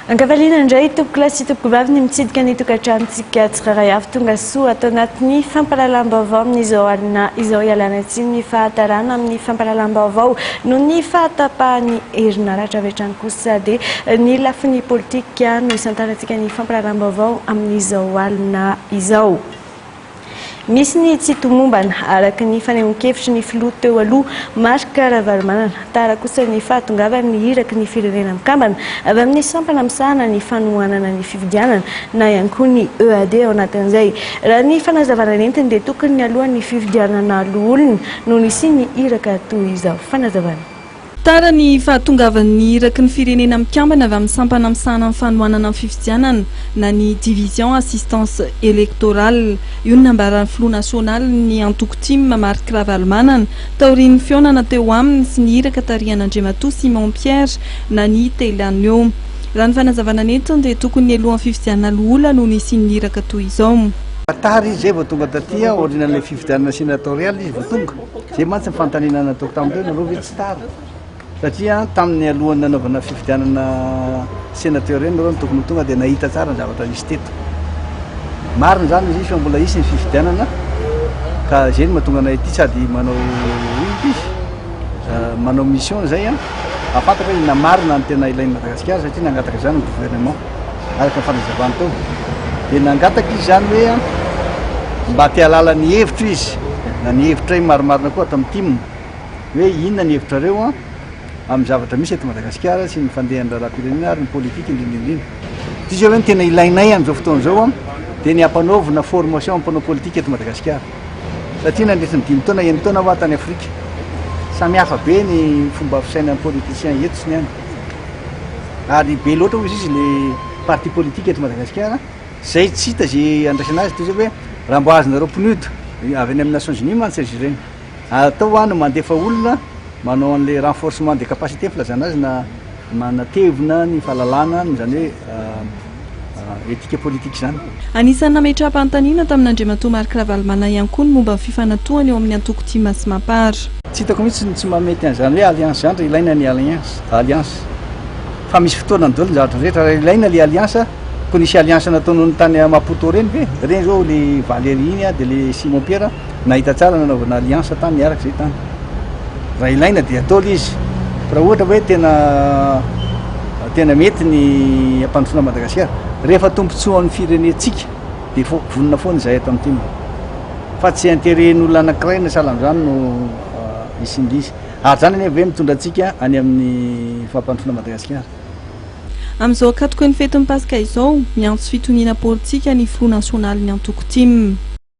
Ankafaliana indray tompokolahy sy tompokovavy ny mitsidika ny tokantranontsika tsirairay avy. Tonga soa ato anatin'ny fampahalalam-baovao amin'izao alina izao. Ialana tsiny ny fahatarana amin'ny fampahalalam-baovao noho ny fahatapahan'ny herinaratra. Avy hatrany kosa dia ny lafiny politika no isantarantsika ny fampahalalam-baovao amin'izao alina izao. Misy ny tsy tomombana, araka ny fanehoan-kevitry ny filoha teo aloha, Marc Ravalomanana. Tara kosa ny fahatongavan'ny iraky ny Firenena Mikambana avy amin'ny sampana misahana ny fanohanana ny fifidianana na ihany koa ny EAD ao anatin'izay. Raha ny fanazavana nentiny dia tokony nialohan'ny fifidianana loholona no nisian'ny iraka toy izao. Fanazavana. Tara ny fahatongavan'ny iraky ny Firenena Mikambana avy amin'ny sampana misahana ny fanohanana ny fifidianana na ny Division Assistance Electorale. Io no nambaran'ny filoha nasionalin'ny antoko tim, Marc Ravalomanana, taorian'ny fihaonana teo aminy sy ny iraka tarihan'Andriamatoa Simon Pierre na ny Telanio. Raha ny fanazavana nentiny dia tokony nialohan'ny fifidianana loholona no nisian'ny iraka toy izao. Tara izy izay vao tonga taty aorianan'ilay fifidianana senatoriale izy vao tonga. Zay mantsy ny fanontaniana nataoko tamin'ireo, nareo ve tsy tara? Satria tamin'ny alohan'ny nanaovana fifidianana sénateur ireny nareo no tokony ho tonga dia nahita tsara ny zavatra nisy teto. Marina izany izy fa mbola hisy ny fifidianana ka izay no mahatonga anay aty sady manao inona izy manao mission izay an, hahafantatra hoe inona marina ny tena ilain'i Madagasikara satria nangataka izany ny gouvernement. Araka ny fanazavany teo dia nangataka izy izany hoe mba te hahalala ny hevitro izy na ny hevitray marimarina koa ato amin'ny tim hoe inona ny hevitrareo an amin'ny zavatra misy eto Madagasikara sy ny fandehan'ny raharaham-pirenena ary ny politika indrindra indrindra. Ity izao hoe ny tena ilainay amin'izao fotoana izao an dia ny hampanaovina formation amin'ny mpanao politika eto Madagasikara satria nandritra ny dimy taona enin-taona aho tany Afrika samy hafa be ny fomba fisainan'ny politicien eto sy ny any. Ary be loatra hoy izy le parti politique eto Madagasikara, zay tsy hita ze andraisana azy, toy izay hoe raha mbo azonareo PNUD avy any amin'ny Nations Unies mantsy izy ireny, atao any mandefa olona manao an'le renforcement des capacités filazana azy na manatevina ny fahalalana izany hoe Éthique politique izany. Anisan'ny nametraham-panontaniana tamin'Andriamatoa Marc Ravalomanana ihany koa ny momba ny fifanatohana eo amin'ny antoko tim sy Mapar. Tsy hitako mihitsy ny tsy mahamety an'izany hoe alliance izany raha ilaina ny alliance, alliance. Fa misy fotoanany daholo ny zavatra rehetra. Raha ilaina le alliance, koa nisy alliance nataon'olona tany Maputo ireny ve? Ireny izao le Valérie iny dia le Simon Pierre nahita tsara nanaovana alliance tany niaraka izay tany. Raha ilaina dia atao ilay izy. Fa raha ohatra hoe tena tena mety ny hampandrosoana an'i Madagasikara, rehefa tombontsoan'ny firenentsika dia fo vonona foana izahay ato amin'ny tim. Fa tsy intérêt-n'olona anankiray na sahala amin'izany no hisian'ilay izy. Ary izany anie ve mitondra antsika any amin'ny fampandrosoana Madagasikara. Amin'izao ankatoky ny fetin'ny Paska izao, miantso fitoniana politika ny filoha nasionalin'ny antoko tim.